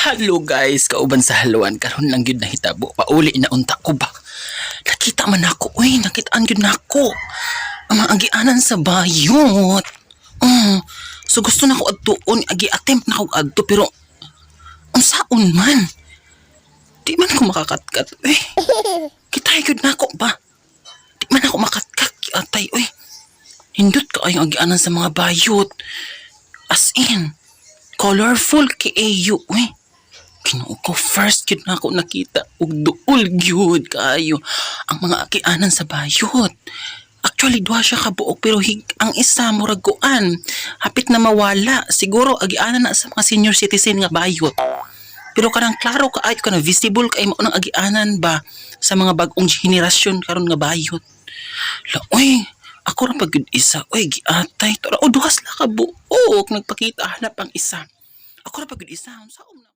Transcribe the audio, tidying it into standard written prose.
Hello guys, kauban sa haluan karon lang gyud nahitabo. Pauli na unta ko ba. Nakita man ako, uy, nakitaan gyud nako ang mga agianan sa bayot. So gusto na ko adtuon, agi attempt na ko adto, pero unsaon man? Di man ko makakatkat, uy. Kita gyud nako ba? Di man ako makatkat atay, uy. Hindot kaayo agianan sa mga bayot. As in, colorful kaayo, uy. Ginoo ko, first gyud na ako nakita og duol gyud kaayo ang mga agianan sa bayot. Actually, duha siya kabuok, pero ang isa murag kuan, hapit na mawala. Siguro agianan na sa mga senior citizen nga bayot. Pero kanang klaro kaayo, kanang visible kay mao nang agianan ba sa mga bag-ong henerasyon karon nga bayot. La, uy, ako ra pag isa, uy, giatay to. O, duha sila ka buok nagpakita, hanap ang isa. Ako ra pag isa, unsa na